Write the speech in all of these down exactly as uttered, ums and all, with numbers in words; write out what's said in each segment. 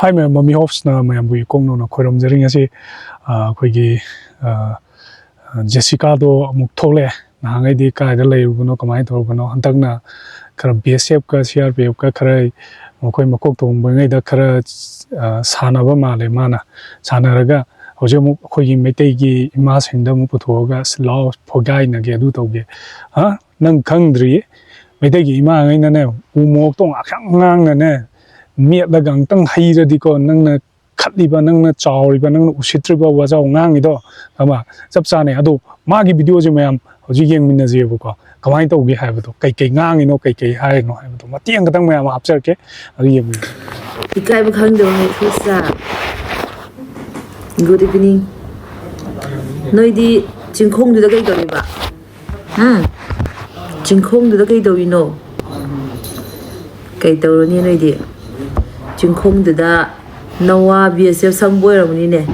ꯍꯥꯏ ꯃꯌꯥꯝ, ꯃꯃꯤ ꯍꯣꯞꯁꯅ ꯃꯌꯥꯝꯕꯨ ꯏꯀꯣꯛ ꯅꯧꯅ ꯈꯣꯏꯔꯝꯖꯔꯤ꯫ ꯉꯁꯤ ꯑ, ꯑꯩꯈꯣꯏꯒꯤ ꯑ, ꯑ, ꯖꯦꯁꯤꯀꯥꯗꯣ ꯑꯃꯨꯛ ꯊꯣꯛꯂꯛꯑꯦ꯫ ꯅꯍꯥꯟꯈꯩꯗꯤ ꯀꯥꯏꯗ ꯂꯩꯔꯨꯕꯅꯣ, ꯀꯃꯥꯏꯅ ꯇꯧꯔꯨꯕꯅꯣ, ꯍꯟꯗꯛꯅ ꯈꯔ ꯕꯤ ꯑꯦꯁ ꯑꯦꯐꯀ ꯁꯤ ꯑꯥꯔ ꯄꯤ ꯑꯦꯐꯀ ꯈꯔ ꯃꯈꯣꯏ ꯃꯀꯣꯛ ꯊꯣꯡꯕꯉꯩꯗ ꯈꯔ ꯑ, ꯁꯥꯟꯅꯕ ꯃꯥꯜꯂꯦ꯫ ꯃꯥꯅ ꯁꯥꯟꯅꯔꯒ ꯍꯧꯖꯤꯛ ꯑꯃꯨꯛ ꯑꯩꯈꯣꯏꯒꯤ ꯃꯩꯇꯩꯒꯤ ꯏꯃꯥꯁꯤꯡꯗ ꯑꯃꯨꯛ ꯄꯨꯊꯣꯛꯑꯒ "ꯑꯁ, ꯂꯥꯎ, ꯐꯣꯒꯥꯏꯅꯒꯦ, ꯑꯗꯨ ꯇꯧꯒꯦ"꯫ ꯍꯥ? ꯅꯪ ꯈꯪꯗ꯭ꯔꯤ? ꯃꯩꯇꯩꯒꯤ ꯏꯃꯥꯉꯩꯅꯅꯦ, ꯎ ꯃꯣꯔꯣꯛꯇꯣ ꯉꯥꯛꯁꯪ ꯉꯥꯡꯅꯅꯦ, ꯃꯦꯠꯂꯒ ꯑꯃꯨꯛꯇꯪ ꯍꯩꯔꯗꯤꯀꯣ, ꯅꯪꯅ ꯈꯠꯂꯤꯕ, ꯅꯪꯅ ꯆꯥꯎꯔꯤꯕ, ꯅꯪꯅ ꯎꯁꯤꯠꯇ꯭ꯔꯤꯕ ꯋꯥꯖꯥꯎ ꯉꯥꯡꯉꯤꯗꯣ, ꯑꯃ ꯆꯞ ꯆꯥꯅꯩ꯫ ꯑꯗꯣ ꯃꯥꯒꯤ ꯚꯤꯗꯤꯑꯣꯁꯦ ꯃꯌꯥꯝ ꯍꯧꯖꯤꯛ ꯌꯦꯡꯃꯤꯟꯅꯁꯦꯕꯀꯣ, ꯀꯃꯥꯏꯅ ꯇꯧꯒꯦ ꯍꯥꯏꯕꯗꯣ, ꯀꯩꯀꯩ ꯉꯥꯡꯉꯤꯅꯣ, ꯀꯩꯀꯩ ꯍꯥꯏꯔꯤꯅꯣ ꯍꯥꯏꯕꯗꯣ ꯃꯇꯦꯛ ꯑꯃꯈꯛꯇꯪ ꯃꯌꯥꯝ ꯍꯥꯞꯆꯔꯛꯀꯦ, ꯑꯗꯨ ꯌꯦꯡꯃꯤꯟꯅꯁꯦ꯫ ꯏꯀꯥꯏꯕ ꯈꯪꯗꯕ ꯃꯩꯈꯨꯁꯥ꯫ Good evening꯫ ꯅꯣꯏꯗꯤ ꯆꯤꯡꯈꯣꯡꯗꯨꯗ ꯀꯩ ꯇꯧꯔꯤꯕ? ꯎꯝ? ꯆꯤꯡꯈꯣꯡꯗꯨꯗ ꯀꯩ ꯇꯧꯔꯤꯅꯣ? ꯀꯩ ꯇꯧꯔꯨꯅꯤ ꯅꯣꯏꯗꯤ? ꯆꯤꯡꯈꯣꯡꯗꯨꯗ ꯅꯋꯥ ꯕꯤ ꯑꯦꯁ ꯑꯦꯐ ꯁꯪꯕ ꯑꯣꯏꯔꯝꯃꯅꯤꯅꯦ꯫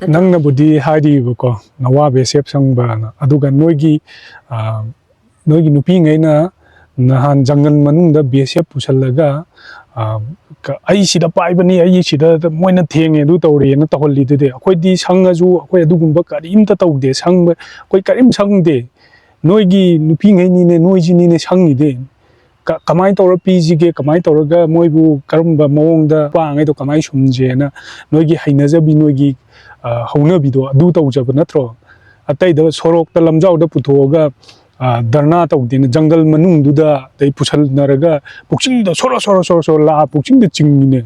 ꯅꯪꯅꯕꯨꯗꯤ ꯍꯥꯏꯔꯤꯕꯀꯣ, ꯅꯋꯥ ꯕꯤ ꯑꯦꯁ ꯑꯦꯐ ꯁꯪꯕꯅ꯫ ꯑꯗꯨꯒ ꯅꯣꯏꯒꯤ, ꯑ, ꯅꯣꯏꯒꯤ ꯅꯨꯄꯤꯉꯩꯅ ꯅꯍꯥꯟ ꯖꯪꯒꯜ ꯃꯅꯨꯡꯗ ꯕꯤ ꯑꯦꯁ ꯑꯦꯐ ꯄꯨꯁꯜꯂꯒ, ꯑ, ꯀ-, "ꯑꯩ ꯁꯤꯗ ꯄꯥꯏꯕꯅꯤ, ꯑꯩ ꯁꯤꯗ ꯃꯣꯏꯅ ꯊꯦꯡꯉꯦ, ꯑꯗꯨ ꯇꯧꯔꯦꯅ" ꯇꯧꯍꯜꯂꯤꯗꯨꯗꯤ꯫ ꯑꯩꯈꯣꯏꯗꯤ ꯁꯪꯉꯁꯨ ꯑꯩꯈꯣꯏ ꯑꯗꯨꯒꯨꯝꯕ ꯀꯔꯤꯝꯇ ꯇꯧꯗꯦ, ꯁꯪꯕ ꯑꯩꯈꯣꯏ ꯀꯔꯤꯝ ꯁꯪꯗꯦ꯫ ꯅꯣꯏꯒꯤ ꯅꯨꯄꯤꯉꯩꯅꯤꯅꯦ, ꯅꯣꯏꯁꯤꯅꯤꯅꯦ ꯁꯪꯉꯤꯗꯤ꯫ ꯀ-, ꯀꯃꯥꯏꯅ ꯇꯧꯔ ꯄꯤꯁꯤꯒꯦ, ꯀꯃꯥꯏꯅ ꯇꯧꯔꯒ ꯃꯣꯏꯕꯨ ꯀꯔꯝꯕ ꯃꯑꯣꯡꯗ ꯅꯨꯄꯥꯉꯩꯗꯣ ꯀꯃꯥꯏꯅ ꯁꯨꯝꯁꯦꯅ ꯅꯣꯏꯒꯤ ꯍꯩꯅꯖꯕꯤ, ꯅꯣꯏꯒꯤ, ꯑ, ꯍꯧꯅꯕꯤꯗꯣ ꯑꯗꯨ ꯇꯧꯖꯕ ꯅꯠꯇ꯭ꯔꯣ? ꯑꯇꯩꯗ ꯁꯣꯔꯣꯛꯇ ꯂꯝꯖꯥꯎꯗ ꯄꯨꯊꯣꯛꯑꯒ, ꯑ, ꯙꯔꯅꯥ ꯇꯧꯗꯦꯅ, ꯖꯪꯒꯜ ꯃꯅꯨꯡꯗꯨꯗ ꯑꯗꯩ ꯄꯨꯁꯟꯅꯔꯒ ꯄꯨꯛꯆꯤꯡꯗ ꯁꯣꯔꯣ ꯁꯣꯔꯣ ꯁꯣꯔꯣ ꯁꯣꯔꯣ ꯂꯥꯛꯑ ꯄꯨꯛꯆꯤꯡꯗ ꯆꯤꯡꯉꯤꯅꯦ꯫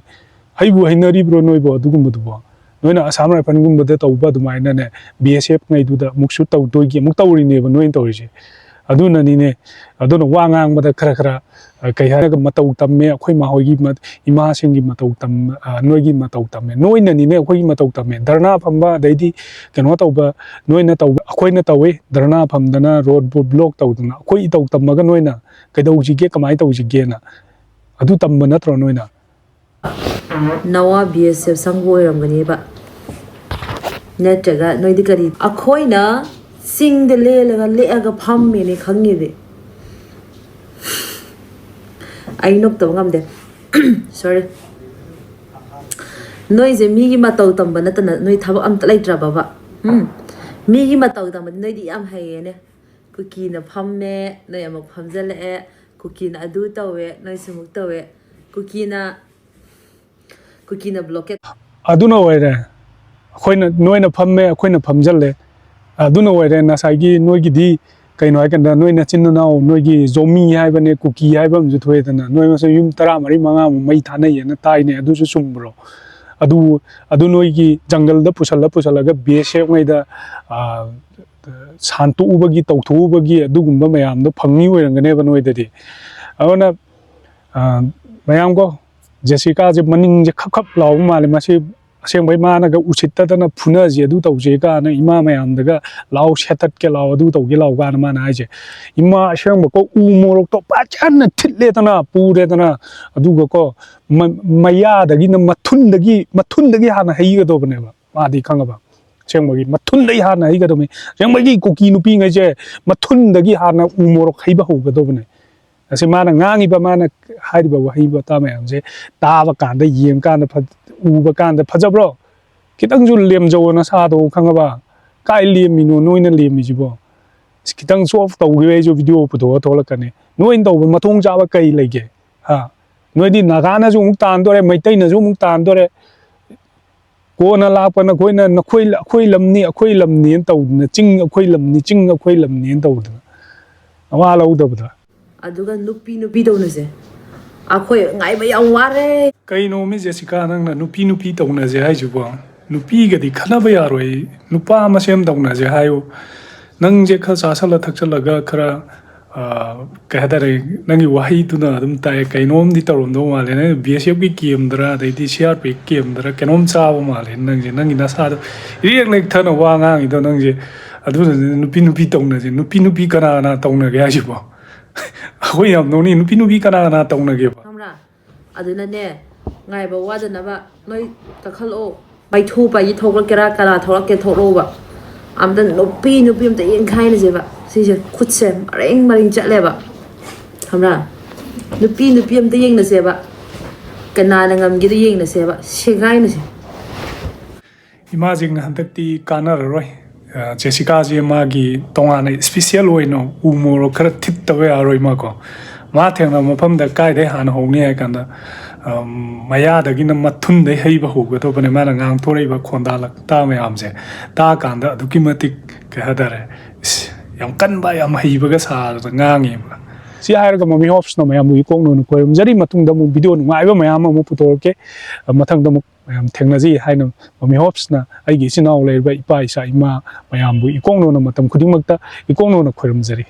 ꯍꯩꯕꯨ ꯍꯩꯅꯔꯤꯕ꯭ꯔꯣ ꯅꯣꯏꯕꯨ ꯑꯗꯨꯒꯨꯝꯕꯗꯨꯕꯣ? ꯅꯣꯏꯅ ꯑꯁꯥꯝ ꯔꯥꯏꯐꯜꯒꯨꯝꯕꯗ ꯇꯧꯕ ꯑꯗꯨꯃꯥꯏꯅꯅꯦ, ꯕꯤ ꯑꯦꯁ ꯑꯦꯐ ꯉꯩꯗꯨꯗ ꯑꯃꯨꯛꯁꯨ ꯇꯧꯗꯣꯏꯒꯤ ꯑꯃꯨꯛ ꯇꯧꯔꯤꯅꯦꯕ ꯅꯣꯏꯅ ꯇꯧꯔꯤꯁꯦ꯫ ꯑꯗꯨꯅꯅꯤꯅꯦ, ꯑꯗꯨꯅ ꯋꯥ ꯉꯥꯡꯕꯗ ꯈꯔ ꯈꯔ, ꯑ, ꯀꯩ ꯍꯥꯏꯔꯒ ꯃꯇꯧ ꯇꯝꯃꯦ, ꯑꯩꯈꯣꯏ ꯃꯥꯍꯣꯏꯒꯤ ꯃ-, ꯏꯃꯥꯁꯤꯡꯒꯤ ꯃꯇꯧ ꯇꯝ-, ꯑ, ꯅꯣꯏꯒꯤ ꯃꯇꯧ ꯇꯝꯃꯦ꯫ ꯅꯣꯏꯅꯅꯤꯅꯦ ꯑꯩꯈꯣꯏꯒꯤ ꯃꯇꯧ ꯇꯝꯃꯦ꯫ ꯙꯔꯅꯥ ꯐꯝꯕ, ꯑꯗꯩꯗꯤ ꯀꯩꯅꯣ ꯇꯧꯕ, ꯅꯣꯏꯅ ꯇꯧꯕ, ꯑꯩꯈꯣꯏꯅ ꯇꯧꯋꯤ꯫ ꯙꯔꯅꯥ ꯐꯝꯗꯅ, ꯔꯣꯗ ꯕ꯭ꯂꯣꯛ ꯇꯧꯗꯅ, ꯑꯩꯈꯣꯏ ꯏꯇꯧ ꯇꯝꯃꯒ ꯅꯣꯏꯅ ꯀꯩꯗꯧꯁꯤꯒꯦ, ꯀꯃꯥꯏꯅ ꯇꯧꯁꯤꯒꯦꯅ ꯑꯗꯨ ꯇꯝꯕ ꯅꯠꯇ꯭ꯔꯣ ꯅꯣꯏꯅ? ꯅꯋꯥ ꯕꯤ ꯑꯦꯁ ꯑꯦꯐ ꯁꯪꯕ ꯑꯣꯏꯔꯝꯒꯅꯦꯕ꯫ ꯅꯠꯇ꯭ꯔꯒ ꯅꯣꯏꯗꯤ ꯀꯔꯤ? ꯑꯩꯈꯣꯏꯅ ꯆꯤꯡꯗ ꯂꯦꯜꯂꯒ ꯂꯦꯛꯑꯒ ꯐꯝꯃꯦꯅꯦ ꯈꯪꯉꯤꯗꯤ꯫ ꯑꯩ ꯅꯣꯛꯇꯕ ꯉꯝꯗꯦ꯫ Sorry꯫ ꯅꯣꯏꯁꯦ ꯃꯤꯒꯤ ꯃꯇꯧ ꯇꯝꯕ ꯅꯠꯇꯅ ꯅꯣꯏ ꯊꯕꯛ ꯑꯝꯇ ꯂꯩꯇ꯭ꯔꯕꯕ? ꯎꯝ, ꯃꯤꯒꯤ ꯃꯇꯧ ꯇꯝꯕꯗꯤ ꯅꯣꯏꯗꯤ ꯌꯥꯝ ꯍꯩꯌꯦꯅꯦ꯫ ꯀꯨꯀꯤꯅ ꯐꯝꯃꯦ, ꯅꯣꯏ ꯑꯃꯨꯛ ꯐꯝꯖꯜꯂꯛꯑꯦ꯫ ꯀꯨꯀꯤꯅ ꯑꯗꯨ ꯇꯧꯋꯦ, ꯅꯣꯏꯁꯨ ꯑꯃꯨꯛ ꯇꯧꯋꯦ꯫ ꯀꯨꯀꯤꯅ ꯀꯨꯀꯤꯅ ꯕ꯭ꯂꯣꯀꯦꯠ꯫ ꯑꯗꯨꯅ ꯑꯣꯏꯔꯦ꯫ ꯑꯩꯈꯣꯏꯅ, ꯅꯣꯏꯅ ꯐꯝꯃꯦ, ꯑꯩꯈꯣꯏꯅ ꯐꯝꯖꯜꯂꯦ꯫ ꯑꯗꯨꯅ ꯑꯣꯏꯔꯦ ꯉꯁꯥꯏꯒꯤ ꯅꯣꯏꯒꯤꯗꯤ ꯀꯩꯅꯣ ꯍꯥꯏꯀꯥꯟꯗ, ꯅꯣꯏ ꯅꯆꯤꯟ ꯅꯅꯥꯎ, ꯅꯣꯏꯒꯤ ꯖꯣꯃꯤ ꯍꯥꯏꯕꯅꯦ, ꯀꯨꯀꯤ ꯍꯥꯏꯕ ꯑꯃꯁꯨ ꯊꯣꯛꯑꯦꯗꯅ, ꯅꯣꯏ ꯃꯁꯦꯟ ꯌꯨꯝ ꯇꯔꯥ ꯃꯔꯤ ꯃꯉꯥꯃꯨꯛ ꯃꯩ ꯊꯥꯅꯩꯌꯦꯅ ꯇꯥꯏꯅꯦ, ꯑꯗꯨꯁꯨ ꯆꯨꯝꯕ꯭ꯔꯣ? ꯑꯗꯨ, ꯑꯗꯨ ꯅꯣꯏꯒꯤ ꯖꯪꯒꯜꯗ ꯄꯨꯁꯜꯂ ꯄꯨꯁꯜꯂꯒ ꯕꯤ ꯑꯦꯁ ꯑꯦꯐꯉꯩꯗ, ꯑꯥ, ꯁꯥꯟꯇꯣꯛꯎꯕꯒꯤ, ꯇꯧꯊꯣꯛꯎꯕꯒꯤ ꯑꯗꯨꯒꯨꯝꯕ ꯃꯌꯥꯝꯗꯣ ꯐꯪꯉꯤ ꯑꯣꯏꯔꯝꯒꯅꯦꯕ ꯅꯣꯏꯗꯗꯤ꯫ ꯑꯗꯨꯅ, ꯑꯥ, ꯃꯌꯥꯝ ꯀꯣ, ꯖꯦꯁꯤꯀꯥꯁꯦ ꯃꯅꯤꯡꯁꯦ ꯈꯞ ꯈꯞ ꯂꯥꯎꯕ ꯃꯥꯜꯂꯦ꯫ ꯃꯁꯤ ꯑꯁꯦꯡꯕꯩ ꯃꯥꯅꯒ ꯎꯁꯤꯠꯇꯗꯅ ꯐꯨꯅꯁꯤ ꯑꯗꯨ ꯇꯧꯁꯤ ꯀꯥꯏꯅ ꯏꯃꯥ ꯃꯌꯥꯝꯗꯒ ꯂꯥꯎ ꯁꯦꯠꯇꯠꯀꯦ ꯂꯥꯎ ꯑꯗꯨ ꯇꯧꯒꯦ ꯂꯥꯎ ꯀꯥꯏꯅ ꯃꯥꯅ ꯍꯥꯏꯁꯦ꯫ ꯏꯃꯥ ꯑꯁꯦꯡꯕꯀꯣ ꯎ ꯃꯣꯔꯣꯛꯇꯣ ꯐꯖꯅ ꯊꯤꯠꯂꯦꯗꯅ ꯄꯨꯔꯦꯗꯅ, ꯑꯗꯨꯒꯀꯣ ꯃ-, ꯃꯌꯥꯗꯒꯤꯅ ꯃꯊꯨꯟꯗꯒꯤ, ꯃꯊꯨꯟꯗꯒꯤ ꯍꯥꯟꯅ ꯍꯩꯒꯗꯧꯕꯅꯦꯕ꯫ ꯃꯥꯗꯤ ꯈꯪꯉꯕ? ꯑꯁꯦꯡꯕꯒꯤ ꯃꯊꯨꯟꯗꯒꯤ ꯍꯥꯟꯅ ꯍꯩꯒꯗꯧꯕꯅꯤ꯫ ꯑꯁꯦꯡꯕꯒꯤ ꯀꯨꯀꯤ ꯅꯨꯄꯤꯉꯩꯁꯦ ꯃꯊꯨꯟꯗꯒꯤ ꯍꯥꯟꯅ ꯎ ꯃꯣꯔꯣꯛ ꯍꯩꯕ ꯍꯧꯒꯗꯧꯕꯅꯦ꯫ ꯑꯁꯤ ꯃꯥꯅ ꯉꯥꯡꯉꯤꯕ, ꯃꯥꯅ ꯍꯥꯏꯔꯤꯕ ꯋꯥꯍꯩ ꯋꯥꯇꯥ ꯃꯌꯥꯝꯁꯦ ꯇꯥꯕ ꯀꯥꯟꯗ, ꯌꯦꯡ ꯀꯥꯟꯗ, ꯐ-, ꯎꯕ ꯀꯥꯟꯗ ꯐꯖꯕ꯭ꯔꯣ? ꯈꯤꯇꯪꯁꯨ ꯂꯦꯝꯖꯧꯑꯣ ꯅꯁꯥꯗꯣ, ꯈꯪꯉꯕ? ꯀꯥꯏ ꯂꯦꯝꯃꯤꯅꯣ? ꯅꯣꯏꯅ ꯂꯦꯝꯃꯤꯁꯤꯕꯣ? ꯑꯁ, ꯈꯤꯇꯪ ꯁꯣ ꯑꯣꯐ ꯇꯧꯈꯤꯕ ꯑꯩꯁꯨ ꯚꯤꯗꯤꯑꯣ ꯄꯨꯊꯣꯛꯑ ꯊꯣꯛꯂꯛꯀꯅꯤ꯫ ꯅꯣꯏꯅ ꯇꯧꯕ ꯃꯊꯣꯡ ꯆꯥꯕ ꯀꯩ ꯂꯩꯒꯦ? ꯍꯥ? ꯅꯣꯏꯗꯤ ꯅꯥꯒꯥꯅꯁꯨ ꯑꯃꯨꯛ ꯇꯥꯟꯗꯣꯔꯦ, ꯃꯩꯇꯩꯅꯁꯨ ꯑꯃꯨꯛ ꯇꯥꯟꯗꯣꯔꯦ꯫ ꯀꯣꯟꯅ ꯂꯥꯛꯄ ꯅꯈꯣꯏꯅ, ꯅꯈꯣꯏ, ꯑꯩꯈꯣꯏ ꯂꯝꯅꯤ, ꯑꯩꯈꯣꯏ ꯂꯝꯅꯤꯅ ꯇꯧꯗꯅ, ꯆꯤꯡ ꯑꯩꯈꯣꯏ ꯂꯝꯅꯤ, ꯆꯤꯡ ꯑꯩꯈꯣꯏ ꯂꯝꯅꯤꯅ ꯇꯧꯗꯅ, ꯅꯋꯥ ꯂꯧꯗꯕꯗ꯫ ꯑꯗꯨꯒ ꯅꯨꯄꯤ ꯅꯨꯄꯤ ꯇꯧꯅꯁꯦ꯫ ꯑꯩꯈꯣꯏ ꯉꯥꯏꯕ ꯌꯥꯝ ꯋꯥꯔꯦ꯫ ꯀꯩꯅꯣ ꯃꯤ ꯖꯦꯁꯤꯀꯥ, ꯅꯪꯅ ꯅꯨꯄꯤ ꯅꯨꯄꯤ ꯇꯧꯅꯁꯦ ꯍꯥꯏꯁꯤꯕꯣ? ꯅꯨꯄꯤꯒꯗꯤ ꯈꯠꯅꯕ ꯌꯥꯔꯣꯏ, ꯅꯨꯄꯥ ꯃꯁꯦꯟ ꯇꯧꯅꯁꯦ ꯍꯥꯏꯌꯨ꯫ ꯅꯪꯁꯦ ꯈꯔ ꯆꯥꯁꯜꯂ ꯊꯛꯆꯜꯂꯒ ꯈꯔ, ꯑꯥ, ꯀꯩ ꯍꯥꯏꯇꯥꯔꯦ, ꯅꯪꯒꯤ ꯋꯥꯍꯩꯗꯨꯅ ꯑꯗꯨꯝ ꯇꯥꯏ꯫ ꯀꯩꯅꯣꯝꯗꯤ ꯇꯧꯔꯝꯗꯧ ꯃꯥꯜꯂꯦ꯫ ꯅꯪ ꯕꯤ ꯑꯦꯁ ꯑꯦꯐꯀꯤ ꯀꯦꯝꯗꯔ, ꯑꯗꯩꯗꯤ ꯁꯤ ꯑꯥꯔ ꯄꯤ ꯑꯦꯐ ꯀꯦꯝꯗꯔ ꯀꯩꯅꯣꯝ ꯆꯥꯕ ꯃꯥꯜꯂꯦ ꯅꯪꯁꯦ꯫ ꯅꯪꯒꯤ ꯅꯁꯥꯗꯣ ꯏꯔꯦꯛ ꯂꯦꯛꯊꯅ ꯋꯥ ꯉꯥꯡꯉꯤꯗꯣ ꯅꯪꯁꯦ꯫ ꯑꯗꯨꯅꯅꯦ ꯅꯨꯄꯤ ꯅꯨꯄꯤ ꯇꯧꯅꯁꯦ꯫ ꯅꯨꯄꯤ ꯅꯨꯄꯤ ꯀꯅꯥ ꯀꯅꯥ ꯇꯧꯅꯒꯦ ꯍꯥꯏꯁꯤꯕꯣ? ꯑꯩꯈꯣꯏ ꯌꯥꯝ ꯅꯣꯛꯅꯤꯡ꯫ ꯅꯨꯄꯤ ꯅꯨꯄꯤ ꯀꯅꯥ ꯀꯅꯥ ꯇꯧꯅꯒꯦꯕ? ꯈꯪꯕ꯭ꯔꯥ? ꯑꯗꯨꯅꯅꯦ, ꯉꯥꯏꯕ ꯋꯥꯗꯅꯕ ꯅꯣꯏ ꯀꯥꯈꯠꯂꯛꯑꯣ꯫ ꯃꯩꯊꯨ ꯄꯥꯏꯕꯤ ꯊꯣꯛꯂꯛꯀꯦꯔꯥ, ꯀꯅꯥ ꯊꯣꯛꯂꯛꯀꯦ ꯊꯣꯛꯂꯛꯎꯕ꯫ ꯑꯝꯇ ꯅꯨꯄꯤ ꯅꯨꯄꯤ ꯑꯝꯇ ꯌꯦꯡꯈꯥꯏꯅꯁꯦꯕ꯫ ꯁꯤꯁꯦ ꯈꯨꯠꯁꯦ ꯃꯔꯦꯡ ꯃꯔꯦꯡ ꯆꯠꯂꯦꯕ꯫ ꯈꯪꯕ꯭ꯔꯥ? ꯅꯨꯄꯤ ꯅꯨꯄꯤ ꯑꯝꯇ ꯌꯦꯡꯅꯁꯦꯕ꯫ ꯀꯅꯥꯅ ꯉꯝꯒꯦꯗꯣ ꯌꯦꯡꯅꯁꯦꯕ, ꯁꯦꯒꯥꯏꯅꯁꯦ꯫ ꯏꯃꯥꯁꯤꯡꯅ ꯍꯟꯗꯛꯇꯤ ꯀꯥꯟꯅꯔꯔꯣꯏ꯫ ꯑ, ꯖꯦꯁꯤꯀꯥꯁꯦ ꯃꯥꯒꯤ ꯇꯣꯉꯥꯟꯅ ꯏꯁꯄꯤꯁꯦꯜ ꯑꯣꯏꯅ ꯎ ꯃꯣꯔꯣꯛ ꯈꯔ ꯊꯤꯠꯇꯕ ꯌꯥꯔꯣꯏ ꯃꯥꯀꯣ꯫ ꯃꯥ ꯊꯦꯡꯅꯕ ꯃꯐꯝꯗ ꯀꯥꯏꯗꯩ ꯍꯥꯟꯅ ꯍꯧꯅꯤ ꯍꯥꯏ ꯀꯥꯟꯗ, ꯑꯝ, ꯃꯌꯥꯗꯒꯤꯅ ꯃꯊꯨꯟꯗꯩ ꯍꯩꯕ ꯍꯧꯒꯗꯧꯕꯅꯦ꯫ ꯃꯥꯅ ꯉꯥꯡꯊꯣꯔꯛꯏꯕ ꯈꯣꯟꯗꯥ ꯂꯛꯇꯥ ꯃꯌꯥꯝꯁꯦ ꯇꯥꯀꯥꯟꯗ ꯑꯗꯨꯛꯀꯤ ꯃꯇꯤꯛ, ꯀꯩ ꯍꯥꯏꯇꯥꯔꯦ, ꯏꯁ, ꯌꯥꯝ ꯀꯟꯕ, ꯌꯥꯝ ꯍꯩꯕꯒ ꯁꯥꯗꯅ ꯉꯥꯡꯉꯦꯕ꯫ ꯁꯤ ꯍꯥꯏꯔꯒ ꯃꯃꯤ ꯍꯣꯞꯁꯅ ꯃꯌꯥꯝꯕꯨ ꯏꯀꯣꯛꯅꯧꯅ ꯈꯣꯏꯔꯝꯖꯔꯤ꯫ ꯃꯇꯨꯡꯗ ꯑꯃꯨꯛ ꯚꯤꯗꯤꯑꯣ ꯅꯨꯡꯉꯥꯏꯕ ꯃꯌꯥꯝ ꯑꯃ ꯄꯨꯊꯣꯔꯛꯀꯦ꯫ ꯃꯊꯪꯗ ꯑꯃꯨꯛ ꯃꯌꯥꯝ ꯊꯦꯡꯅꯖꯩ ꯍꯥꯏꯅ ꯃꯃꯤ ꯍꯣꯞꯁꯅ ꯑꯩꯒꯤ ꯏꯆꯤꯟ ꯏꯅꯥꯎ ꯂꯩꯔꯤꯕ ꯏꯄꯥ ꯏꯆꯥ ꯏꯃꯥ ꯃꯌꯥꯝꯕꯨ ꯏꯀꯣꯛꯅꯧꯅ ꯃꯇꯝ ꯈꯨꯗꯤꯡꯃꯛꯇ ꯏꯀꯣꯛꯅꯧꯅ ꯈꯣꯏꯔꯝꯖꯔꯤ꯫